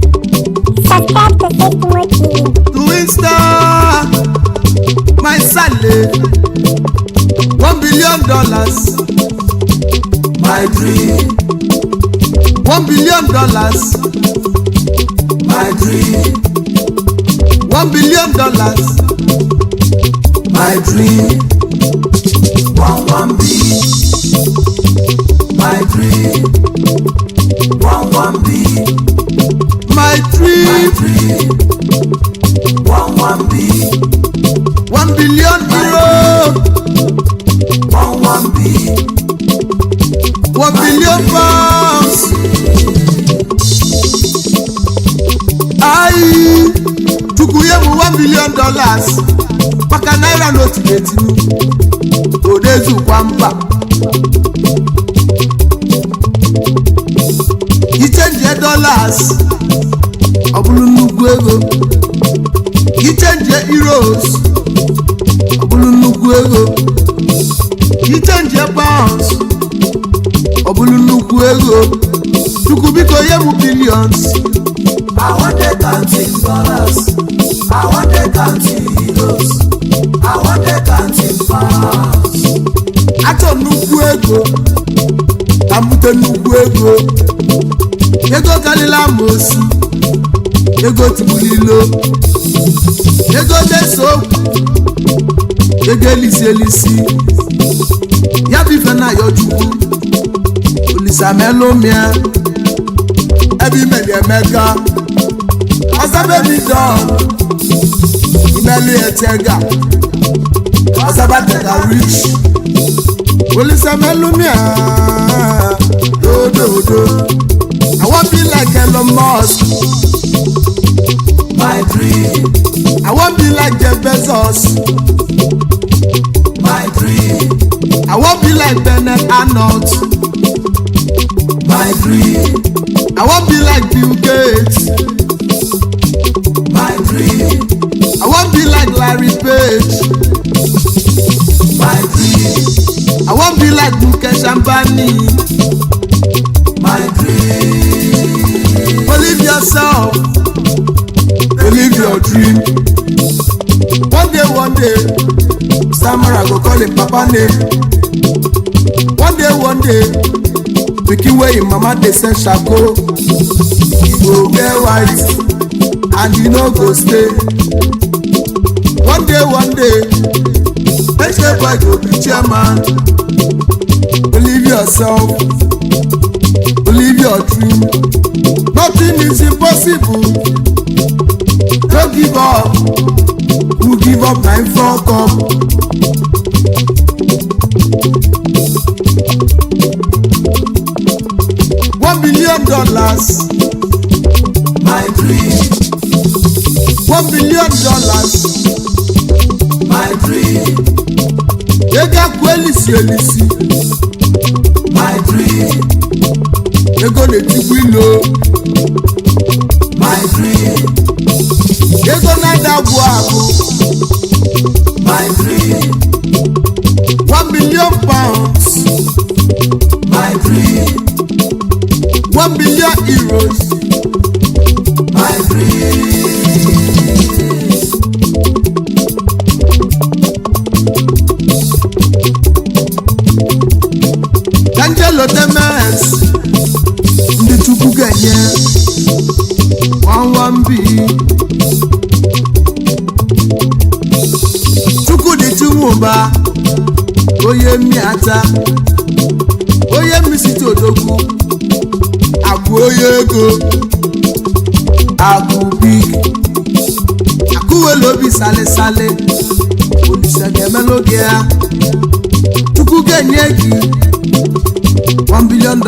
Subscribe to Faith Mo TV. To install my salary, $1 billion. My dream, $1 billion. My dream, $1 billion. My dream, 1 1 B. My dream, 1 1 B. My My dream, dream, 1 1 B. €1 billion. 1 1 B. £1 billion. Ayi, Chukwu nye m $1 billion maka naira n'otu ga-etinu odezukwa mba. Ichenjie dollars, ọ bụrụ nnukwu ego. Ichenjie euros, ọ bụrụ nnukwu ego. Ichenjie pounds, ọ bụrụ nnukwu ego. Chukwu biko nye m billions. I want the counting dollars. I want the counting euros. I want the counting pounds. Achọ nnukwu ego ka m bute nnukwu ego, ego karịrị amosu, ego tigburu ilo, ego na-ese okwu, ego elisi elisi. Ya bụ ife na-ayọ Chukwu olisamelụmia ebe imeli emeka ọzabemidon imeli etega ọzabatega rich olisamelumia dododo. I wan be like Elon Musk. My dream, I wan be like Jeff Bezos. My dream, I wan be like Bernard Arnault. My dream, I wan be like Bill Gates. My dream, I wan be like Larry Page. My dream, I wan be like Mukesh Ambani. My dream, Believe yourself, believe your dream. One day, one day, Samara go call him papa name. One day, one day, pikin wey him mama dey sell shako, he go wear white and he no go stay. One day, one day, HK boy go be chairman. Believe yourself, believe your dream. Nothing is impossible. Don't give up. Who give up na him fuck up. $1 billion. My dream, $1 billion. My dream, Ego akụ elisi elisi. My dream, Ego na-etigbu ilo. My dream, Ego na-ada agwụ agwụ. My dream, £1 billion. My dream, €1 billion. My dream, Angelo Temes, ndị Chukwu ga-enye 11 B. Chukwu dị Chinwụba, onye mmiata, onye mmisiti odogwu, akụ onye ego, akụ big, akụwelu obi salisali, Olise ga-emelụ gị ya. Chukwu ga-enye gị $1 billion,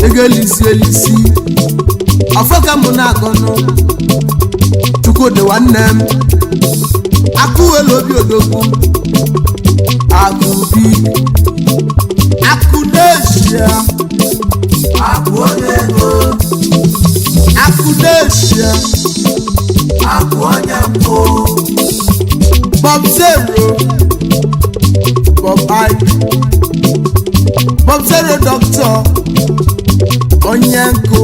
ego elisi elisi. Ọfọ ka mụ na-agọnụ. Chukwu dị nwanne m, akụwelu obi odogwu, akụ big, akụ n'eshia, Akụ onye ego, akụ n'eshia, Akụ onye nkụ. Bob Zero, Bob Ike, Bob Zero Doctor, onye nkụ,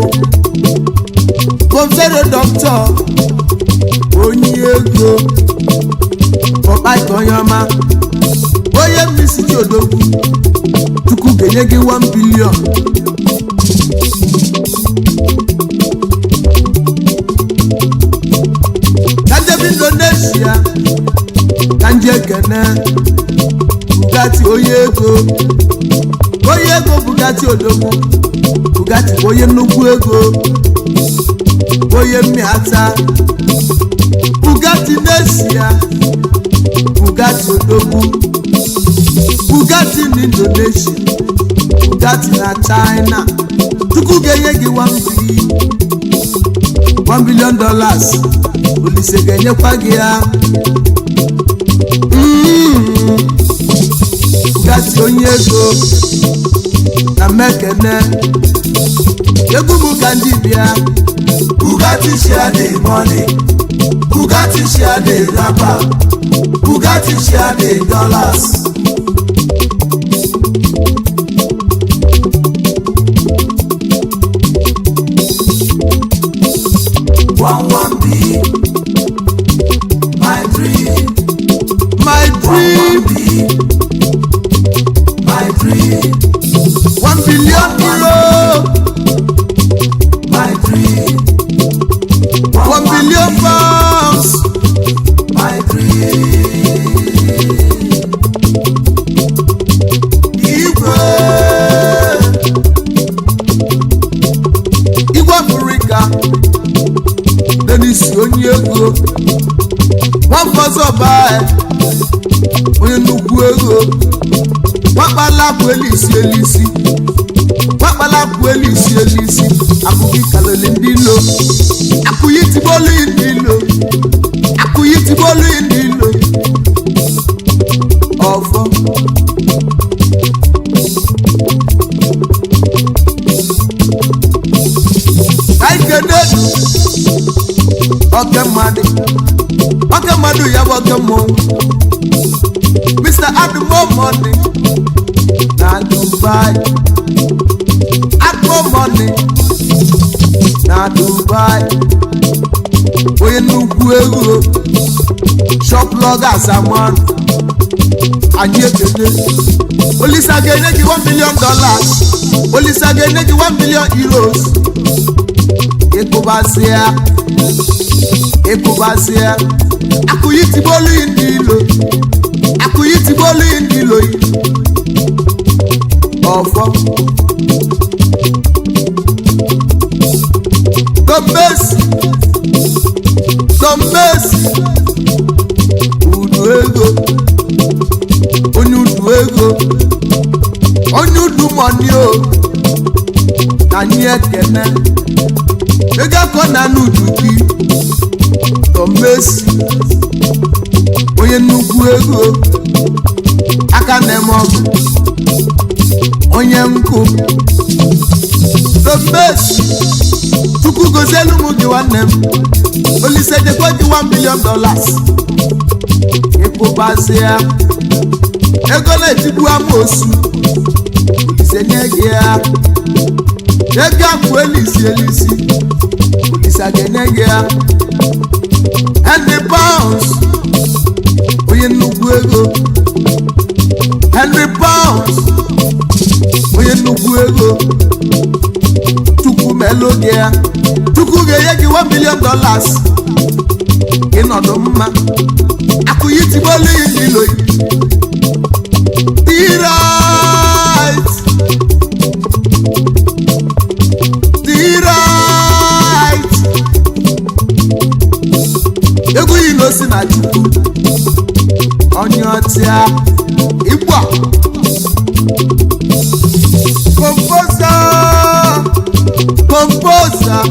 Bob Zero Doctor, onye ego, Bob Ike onye ọma, onye mmisi odogwu, Chukwu ga-enye gị 1 billion. Ka njebe Indonesia, ka nje ekene Bugatti onye ego, onye ego Bugatti odogwu, Bugatti bụ onye nnukwu ego, onye mmịata, Bugatti n'Esia, Bugatti odogwu, Bugatti n'Indonesia, Bugatti na China. Chukwu ga-enye gị 1 billion dollars. Olise ga-enyekwa gị ya. Bugatti onye ego na mmekene egwu m ka ndị bịa. Bugatti share the money. Bugatti share the rapper. Bugatti share the dollars. One one B. My dream. My One dream. one B. My dream. €1 billion. My dream. £1 billion. My dream. Igwe, Igwe Afrịka, Denis onye ego, nwafọzọba, onye nnukwu ego, nwakpala bụ elisi elisi, nwakpala bụ elisi elisi, akụkọ ikaloli ndị ilo, akụyi tigbolu ndị ilo, akụyi tigbolu ndị ilo, ọfọ. Anyị kedu oke mmadụ, oke mmadụ ya bụ oke mmọnwụ, Mr. Adumo Money na Dubai, Adumo Money na Dubai, onye nnukwu ego, shop bloggers aman, anyị ekele. Olisa ga-enye gị $1 million, Olisa ga-enye gị €1 billion. Ịkụbasịa, ịkụbasịa, akụyi tigbolu ndị ilo, akụyi tigbolu ndị ilo yi, ọfọ. Gọmmesi, gọmmesi, udu ego, onye udu ego, onye udu money o, na anyị ekene ego akọ na n'udu gị. Tọmesi, onye nnukwu ego, aka na-eme ọgụ, onye nkụ, Tọmesi, Chukwu gozielu m gị nwanne m. Olise jekwe gị $1 billion, ịkụbazịa ego na-etigbu amoosu. Olise nye gị ya ego akụ elisi elisi, Olise ga-enye gị ya. Henry Pounds, onye nnukwu ego, Henry Pounds, onye nnukwu ego, Chukwu melụ gị ya. Chukwu ga-enye gị $1 billion, ịnọdụ mma, akụyi tigbolu ilo T-right, T-right, egwu yi na osi na Chukwu, onye ọtịa igbo, composer, composer,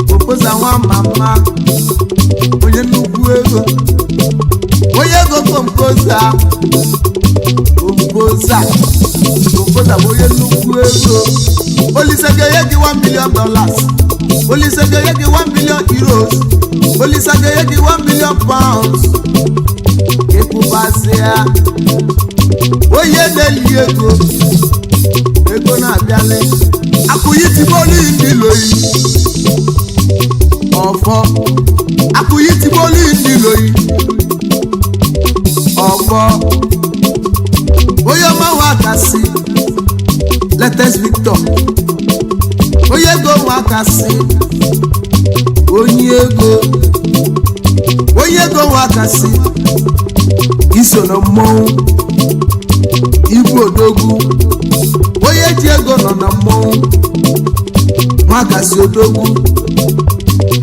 composer, nwa mama, onye nnukwu ego, onye ego, composer, composer, composer. Composer bụ onye nnukwu ego. Olise ga-enye gị $1 million. Olise ga-enye gị €1 billion. Olise ga-enye gị £1 billion. Ịkwụbazịa onye na-eli ego, ego na-abịalị. Akụyi tibolu ndị loyi ọfọ. Akụyi tibolu ndị loyi ọfọ. Onye ọma nwa akasị, latest Victor, onye ego nwa akasị, onye ego, onye ego nwa akasị, iso na mmọnwụ ibu odogwu. Onye ji ego nọ na mmọnwụ, nwakasị odogwu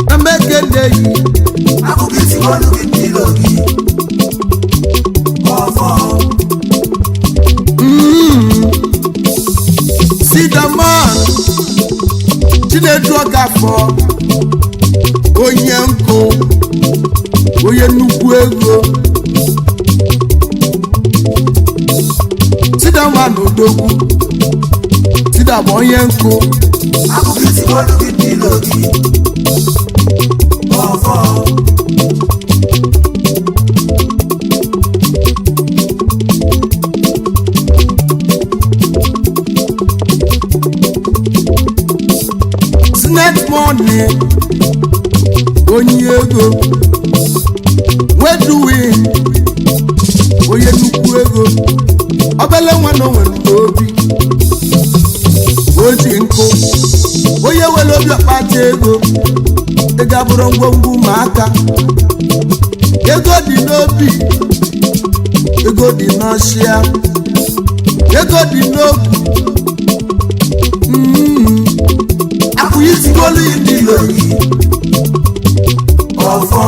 na mmekeneyi. Akụkọ itigolu gị ndị ilo gị. Ọfọ. Sidaman Chinedu Ọkafọ, onye nkụ, onye nnukwu ego. Sidaman odogwu, Sida bụ onye nkụ. Akụkọ itigolu gị ndị ilo gị. Ọfọ. Snake Money, onye ego. Weduwin, onye nnukwu ego. Obele nwa na onwere obi o ji nkụ. Onye nwere obi ọkpata ego, ego abụrụ ngwongwo ụmụaka. Ego dị n'obi, ego dị n'ọchịa, ego dị n'obi. Akụyi tigolu ndị ilo gị. Ọfọ.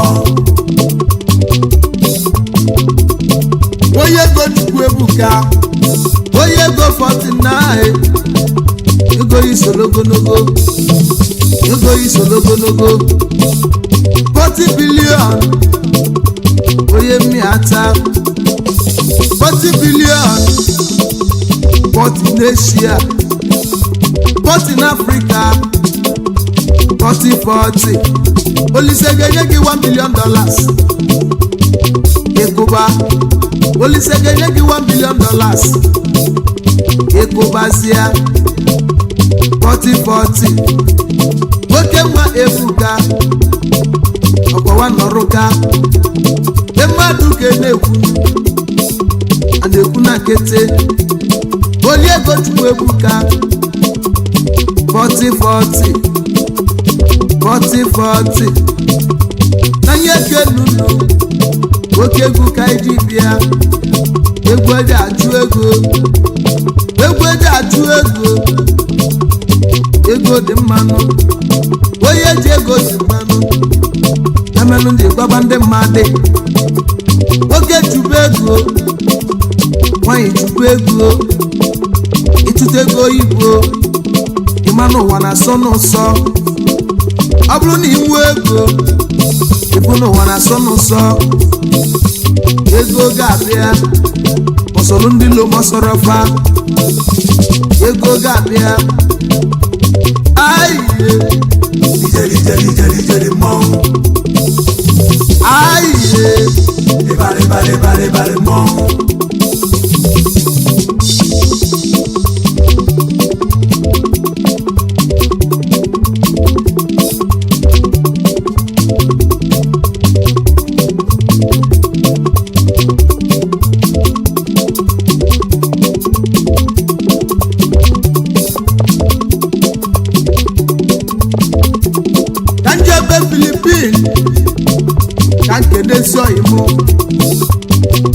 Onye ego Chukwu ebuka, onye ego 49, ego isoro ogologo, ego isoro ogologo, 40 billion. Onye mmịata 40 billion, 40 n'Asia, 40 n'Africa, 40 40. Olise ga-enye gị $1 billion. Ịkụba, Olise ga-enye gị $1 billion. Ịkụbazie 40 40. Nwoke nwa ebuka, ọkpọwa nọrụka mmadụ ka na-ekwu, a na-ekwu na nkịtị. Onye ego Chukwu ebuka, 40 40 40 40 na ihe kenunu. Oke egwu ka anyị ji bịa. Egwu eji achụ ego, egwu eji achụ ego. Ego dị mmanụ, onye ji ego dị mmanụ. Emelụ ndị gwaba ndị mmadụ, nwoke chụba ego, nwanyị chụba ego. Ịchụta ego oyibo, ịmanụ ụwa na-asọ n'ụsọ. Ọ bụrụ na ị nwee ego, ịbụ n'ụwa na-asọ n'ụsọ. Ego ga-abịa mọsọrọ ndị lo mọsọrọ fa. Ego ga-abịa aiye. Ijeli ijeli ijeli ijeli mmọnwụ. Aiye. Ịbalị balị balị balị mmọnwụ. Ka njebe Filipin, ka nkedesi oyimụ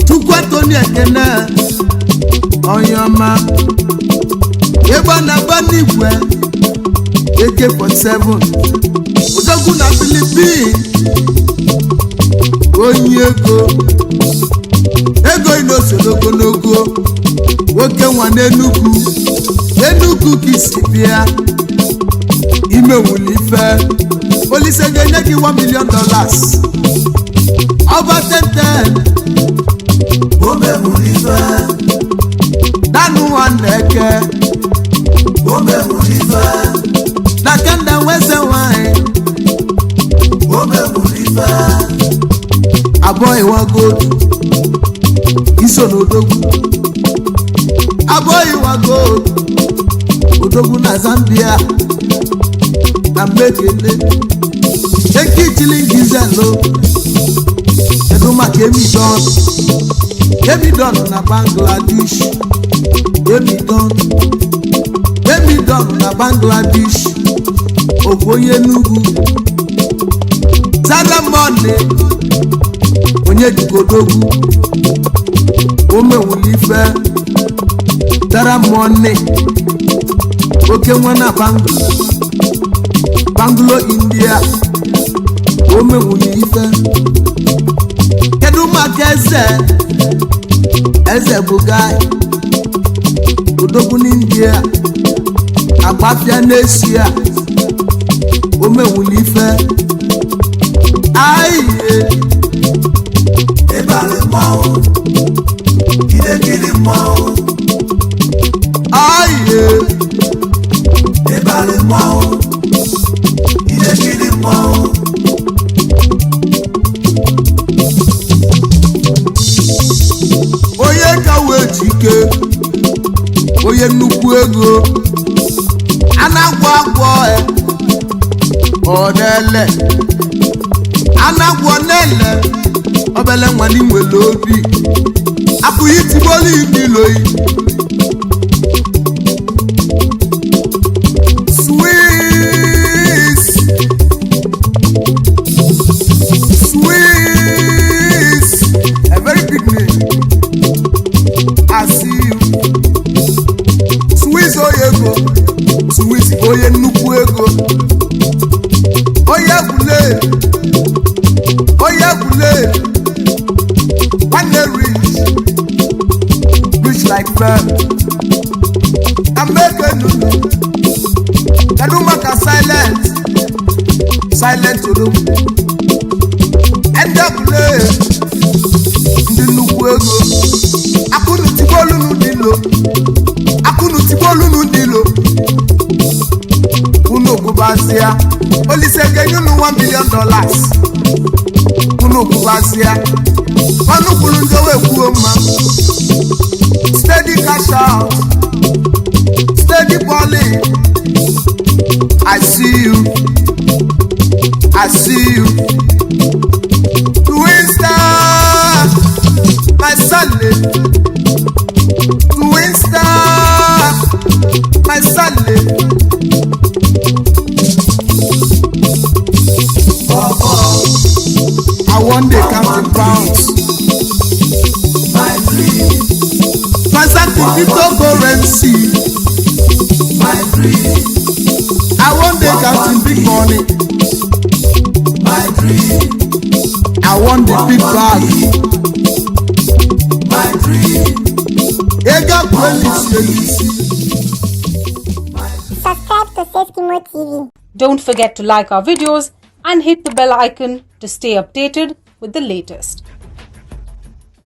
Chukwu Tony Ekene, onye ọma. Ịgba na-agba n'igwe, AK47, odogwu na Filipin, onye ego. Ego inosoro ogologo. Nwoke nwa n'Enugu, Enugu ka isi bịa. Imewuli ife, Olise ga-enye gị $1 million. Ọba 10 10. O meburu ife. Danụ nwanne eke. Abụọ ịwa gold iso n'odogwu. Abụọ ịwa gold odogwu na Zambia na mmekele ekichilingizelụ. Kedu maka Emidon? Emidon na Bangladesh. Emidon, Emidon na Bangladesh, okwu onye Enugu. Zaramone onye jigodogwu omewuli ife. Zaramone oke nwa na Banglo, Banglo India, omewuli ife. Kedu maka eze? Eze bụ guy odogwu n'India, agbafia n'Esia, omewuli ife aiye. Ịbalị mmọnwụ, idekiri mmọnwụ. Aiye. Ịbalị mmọnwụ, idekiri mmọnwụ. Onye ka wee chike onye nnukwu ego a na-agwọ agwọ e, ọ na-ele a na-agwọ na-ele obele nwa n'inwere obi apụghị itigbolu ibiloyi. Swiss, Swiss, a very big name. I see you. Swiss onye ego, Swiss onye nnukwu ego. Onye gwule, onye gwule, nwanne rich, rich like fem. Ameke nunu, kedu maka silent, silent odogwu. NWA, ndị nnukwu ego. Akụnụ tigbolunu dị lo, akụnụ tigbolunu dị lo. Unu gụbazịa Olise ga-enye unu $1 billion. Unu gụbazịa ọnụ kwuru njọ wee kwuo mma. Steady cash out, steady balling. I see you, I see you. Twin star, my son. Twin star, my son. I wan dey count in pounds. My dream, Transacting cryptocurrency. my dream, I wan dey counting big money. my dream, I wan dey big bag. my dream. Ego kwelisi elisi. Subscribe to Safety Mo TV. Don't forget to like our videos and hit the bell icon to stay updated with the latest.